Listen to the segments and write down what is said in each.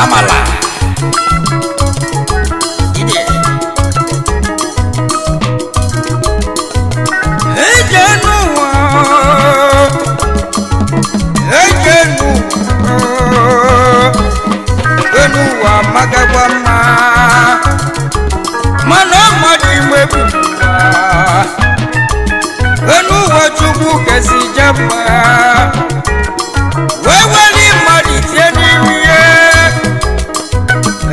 Amala ide eje n'ụwa, eje n'ụwa, enụwa magagwa mma, mana mmadụ ime bụ enụwa Chukwu kesi je mma, wee weli mmadụ tie n'ime ihe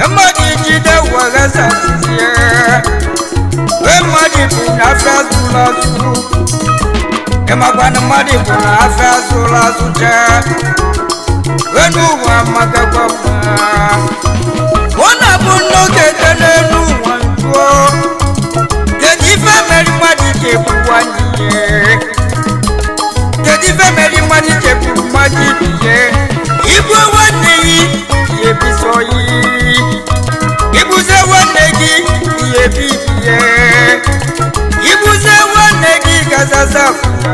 mmadụ jide weghasasizie, wee mmadụ bụ na afịa zụrụ azụ, ịmakwana mmadụ bụ na afịa zụrụ azụ jee enụwa magagwa mma. Ọ na-abụ n'oge dị n'elu ụwa njụọ, kedu ife mere mmadụ ji egbu nwanne ya? Kedu ife mere mmadụ ji egbu mmadụ ibe ya? Igbu nwanne gị ya ebiso yi, igbuze nwanne gị ya ebi ya, igbuze nwanne gị gazaza fụa.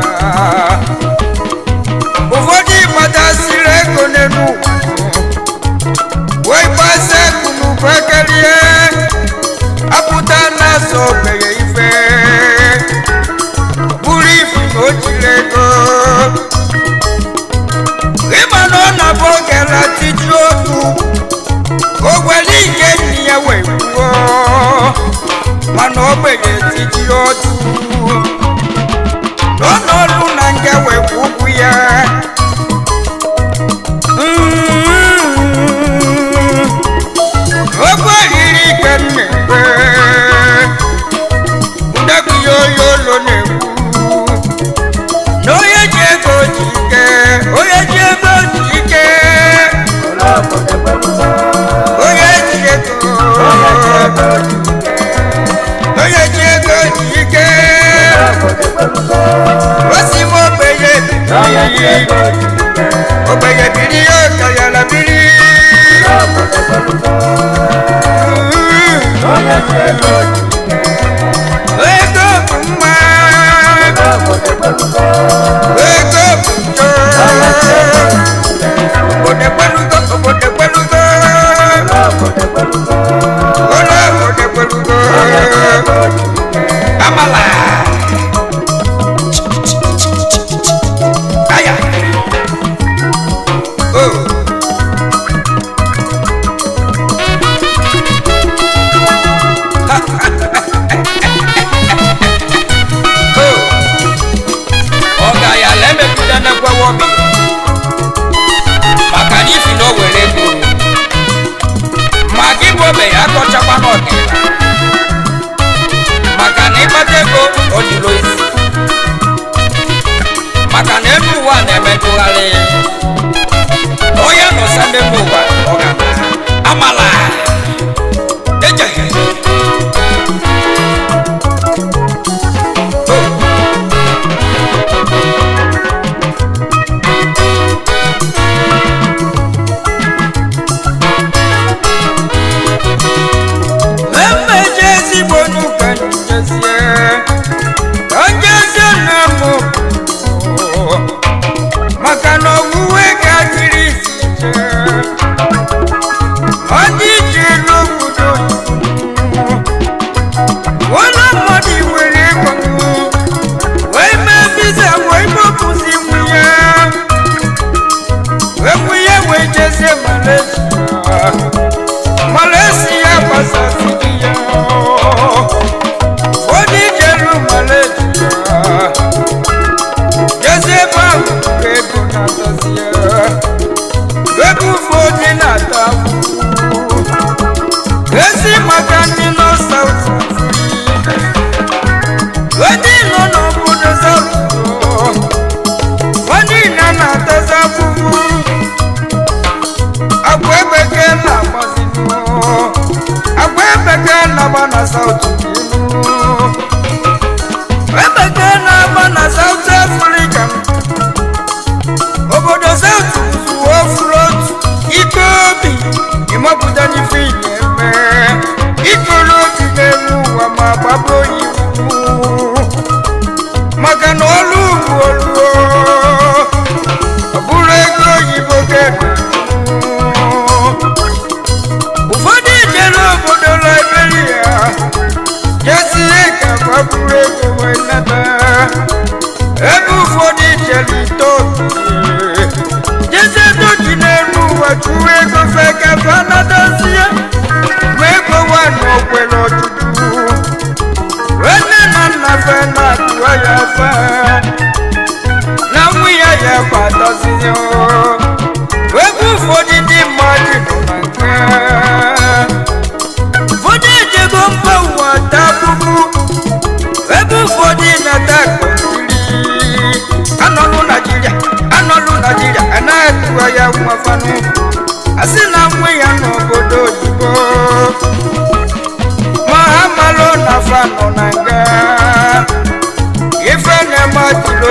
Ụfọdụ mmadụ ego n'elu ụwa wee gbasa ekunubu ekerie apụta na-asọ ogbenye ife bụrụ ifu na o jiri ego, ịma na ọ na-abụ oge latiju otu o gwere ike nne ya wee kwuo, mana ogbenye tiji otu na ọ nọrụ na nga wee kwụ ụkwụ ya. Okwu eriri ike na-ekwe ndekwu ya oyi olo na-ekwu na onye ji ego ji ike, onye ji ego ji ike, onye ji ego, onye ji ego ji ike.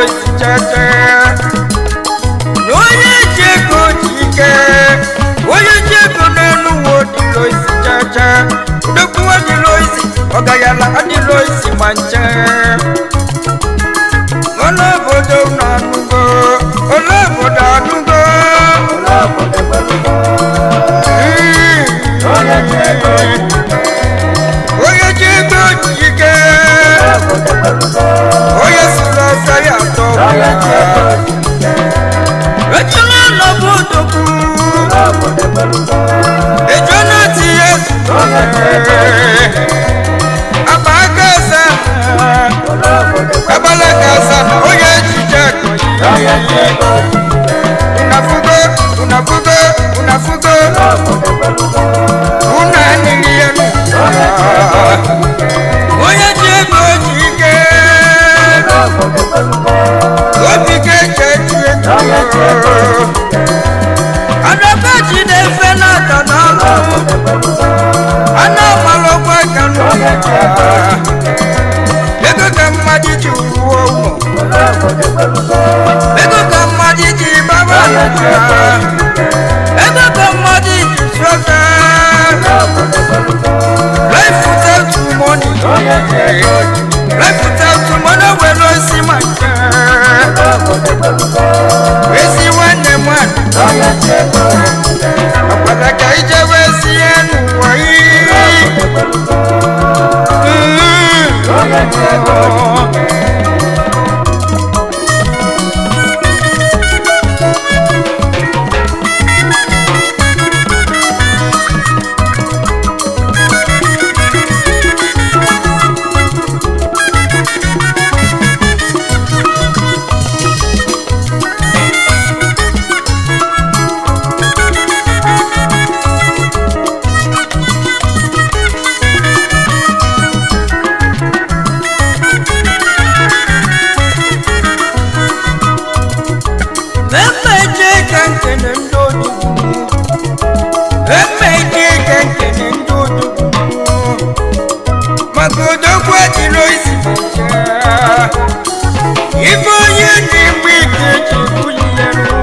isi chacha. Onye ji ego ji ike, onye ji ego n'elu ụwa adịrọ isi chacha. Odogwu adịrọ isi, ọgayala adịrọ isi ma nche. Ọla obodo na-anụgo, ọla obodo anụgo. Onye ji ego ji ike, onye sụrụ ọfịa ya atọ. Ejula nọbụ odogwu, ejula tinye akpa aka asa, agbala aka asa na onye ejije akụ. Unafugo, unafugo, unafugo, una anịghị ya nụ. Onye ji ego ji ike, obi ga-eche echi ego. Adaka jide efe n'aka n'ọlụ, a na-amalụ ọkwa aka n'ụwa. Ego ka mmadụ ji wuo ụlọ, ego ka mmadụ ji gbaba ala, ego ka mmadụ ji sọta. Life without money, life without money nwere osi ma nke. Ezi nwanne m akwara ka ije wee si ya n'ụwa yi. Mmeje ka nkene ndị odogwu, mmeje ka nkene ndị odogwu, maka odogwu adịrọ isi macha. Ife onye na-egbu ike ji buli ya nụ.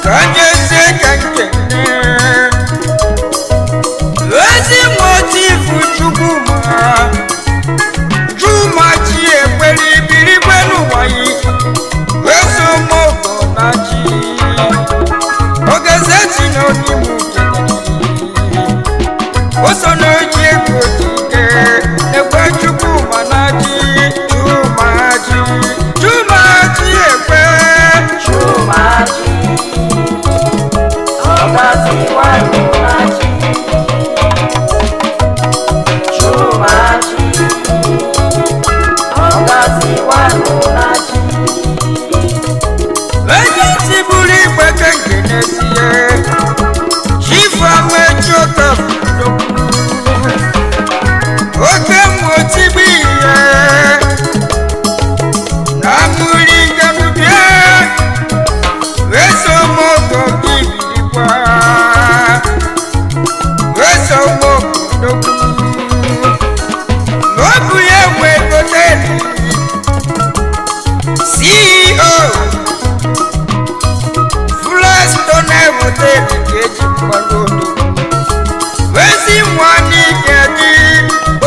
Ka jezie ka nkene ezi motifu Chukwuma Chumachi ekwere ibirigwe n'ụwa yi weso mọgọ na chi ogeze chi na onimu o so n'oji ego dike ekwe Chukwuma na chi Chumachi Chumachi ekwe Chumachi, ọgazi nwanyị na-achị. Chumachi, ọgazi nwanyị na-achị. Onye ntị buru igwe ka nke n'ezie chifu amechi oke mmotigbu ihe na mmiri nganubie wesomogo gị birikwa wesomogo dokwu na ọ bụ ya nwe hoteli CEO Flestone Hotel ka eji mmanụ odogwu wezi nwa n'ike dị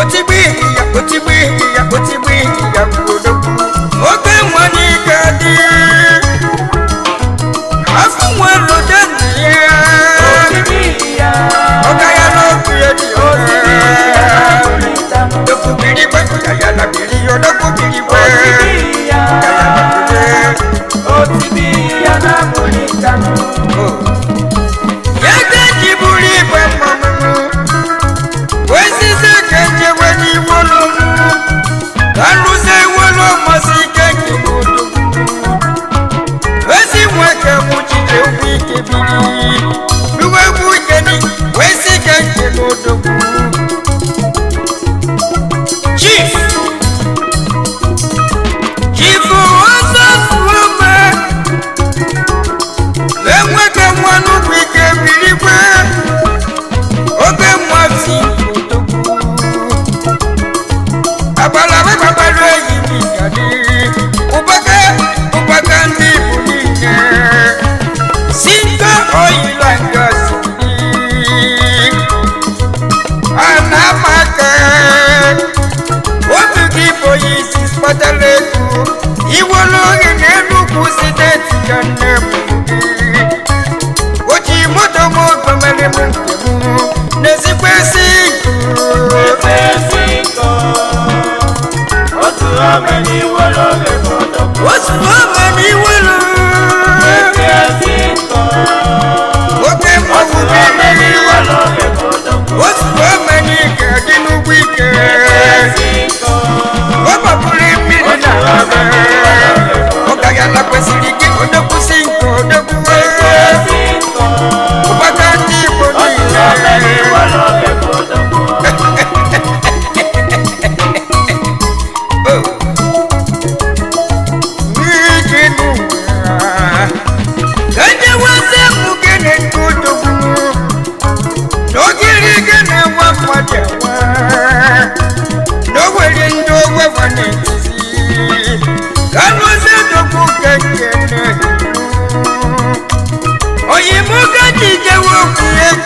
otigbu ihi ya otigbu ihi ya otigbu ihi ya bụ odogwu oke nwa n'ike dị afọ nwere ode nna ya Otiri ya, ọka ya n'okwu ya dị otiri ya oke na-amụlita m. odogwu biri gwe ya ya na biri odogwu biri gwe Otiri ya, ya ya na biri. otiri ya na-amụlita m. Ego ji buru igwe mmanụ osisi ka nchewe n'iwolu ka nrụzi iwolu masị ike nke odogwu ezi nwoke mụchiri egwu ike biri ruwe egwu ike ni wee si ike nke n'odogwu Chief Chief Ozofume enweke nwa n'ugwu ike birikwe oge nwa si odogwu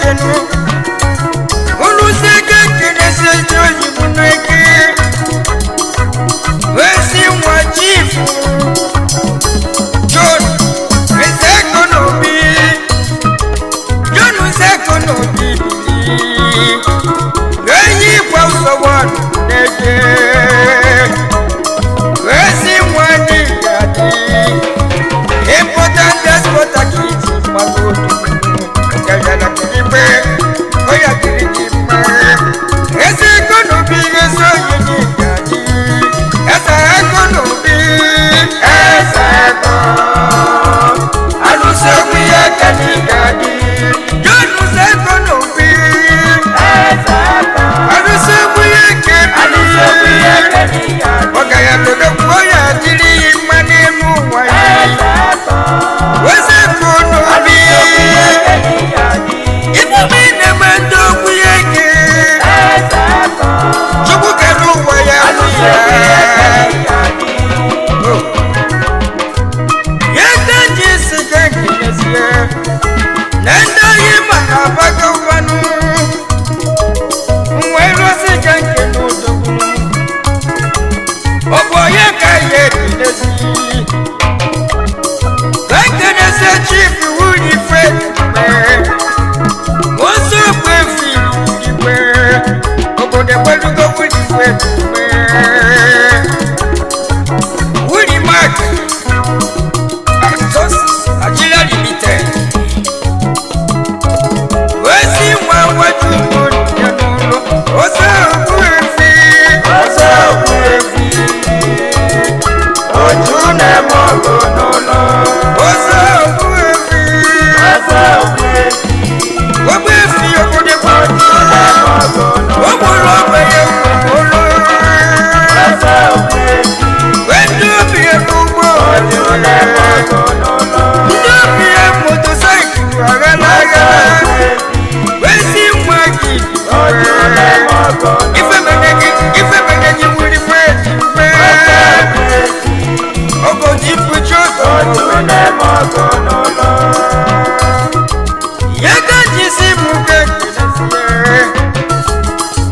jenu unu si eke nkenesi ezi oyibo n'eke wee si nwa chief John Nzeko n'obi, John Nzeko n'obi bili enyi gwa ụsọwọ n'eke wee si nwa dị ya dị important exporter ka iji mmanụ otu ọjàjàlá kìí pé ó yà kiri kì í mọ́ ezi ekonobi ezi oyi ní ìyàdí ẹsẹ̀ ekonobi ẹsẹ̀ ẹ̀kọ́ alùsọ̀gbìn ẹ̀kẹ́ ní ìyàdí yóò ṣe ekonobi Eze ego, alùsọ̀gbìn ẹ̀kẹ́ alụsogbu bí ihe eke n'iga dị. ọ̀gàyà lòdòkú ó yà kiri mọ́ nínú wáyé Eze ego, ezi ekonobi. alụsogbu ihe eke n'iga dị. Ife na-eme ndị okwu ya eke Eze ego, Chukwu kere ụwa ya alụsogbu ihe eke n'iga dị. Ya ka ji si ka nkenezie na ndị oyi maka abago ụwanụ nwee rụsị ka nke n'odogwu ọ bụ onye ka ya ekenezi ka nkenezie chief wuli fred mee ozu bụ efu igwe obodo ekwelugo wuli fred mee wuli mark Actos Nigeria Limited wezi nwa nwaju ya n'ụlọ ozu bụ efi Ọsọ okwu efi, oju na-eme ọgụ n'ụlọ. ozu bụ efi Ọsọ okwu efi, ogbu efi obodo ekwelugo na-eme ọgụ n'ụlọ. ogburu ogbenye ụlọ Ọsọ okwu efi, ndị obi ebe ugbo oju na-eme ọgụ n'ụlọ. ndị obi ya motosaịkụl aghala Ọsọ aghala okwu efi, wezi nwa gị oju na-eme ọgụ n'ụlọ. ife mere gị ife mere gị wuli fred Ọsọ okwu efi, ogoji mkpuchi ụzọ oju na-eme ọgụ n'ụlọ. ya ka ji si m ke kenezie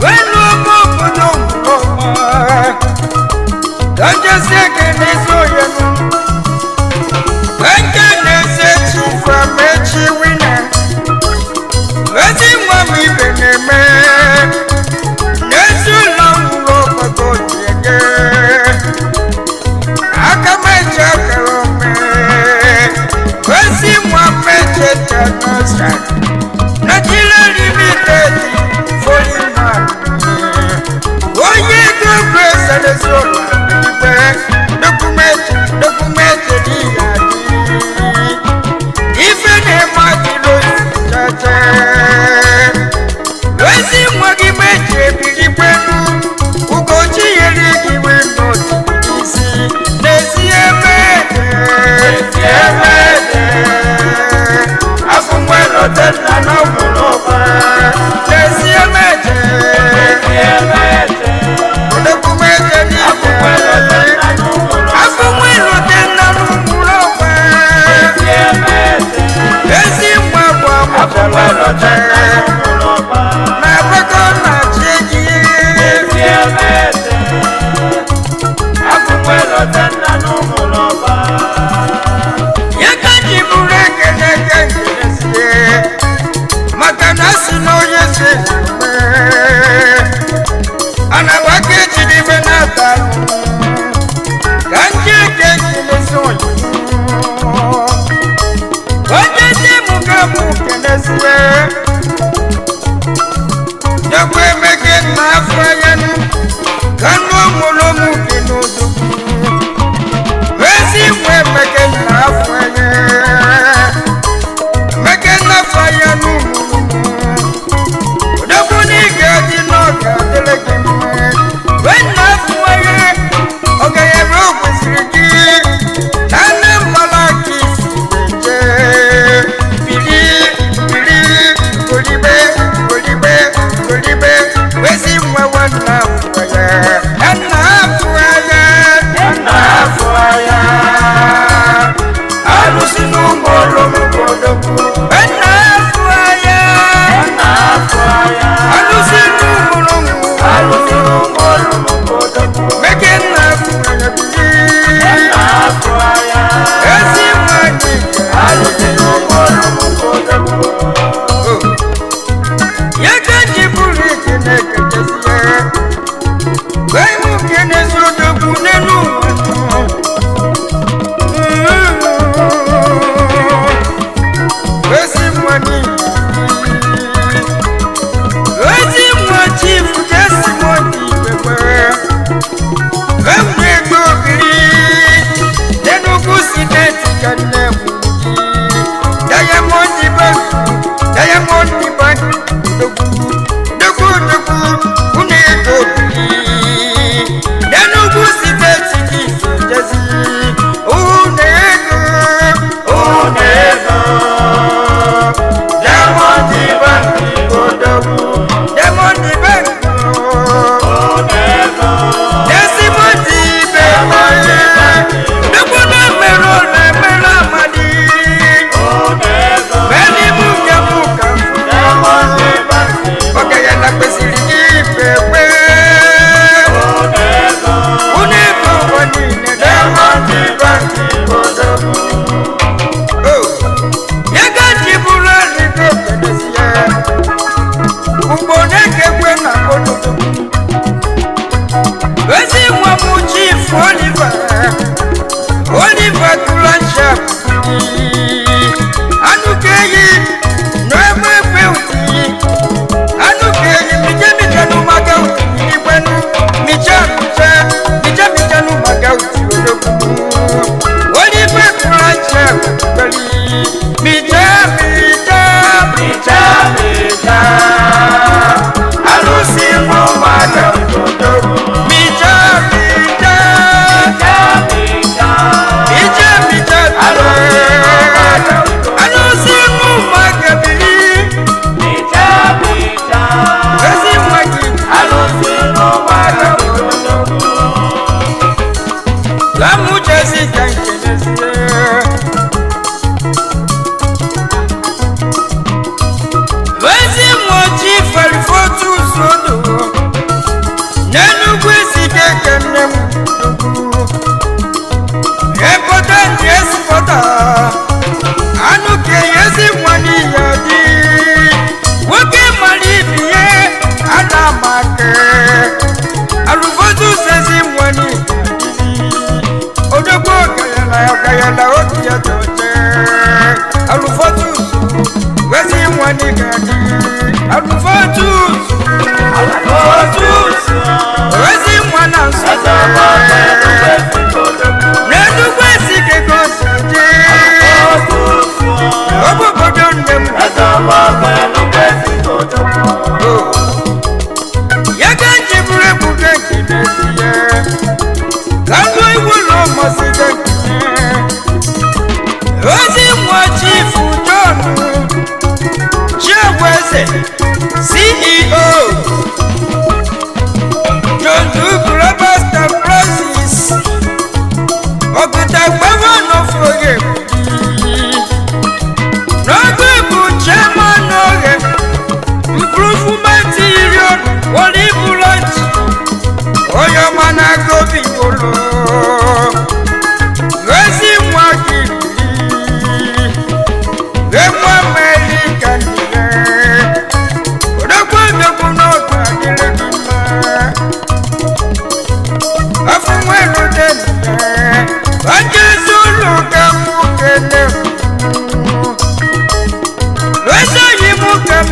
welu ọma obodo ọma ka njesi ekenezi onye nụ ekenezi chifa mechi wina ezi nwa m ibe na-eme n'ezi ụlọ nwụrụ ọgbakọ ji ege aka m eji akara ome ezi nwa meche tanosa Nigeria Limited foreign onye ego bụ eserese ụlọ ikpe dokumenti dokumenti dị ya dị ife na-eme adịrọ chacha ezi nwa gị meji ebiri kwenu ugochi nyere gị wee n'otu isi n'ezi eme Ezi eme dị, afọ nwere ote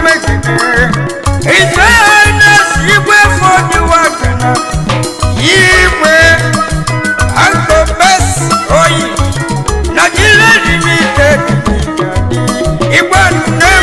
n'omekene. Ife na-esi igwe fọdụwa kana igwe akọbes oyi Nigeria Limited igwe nne.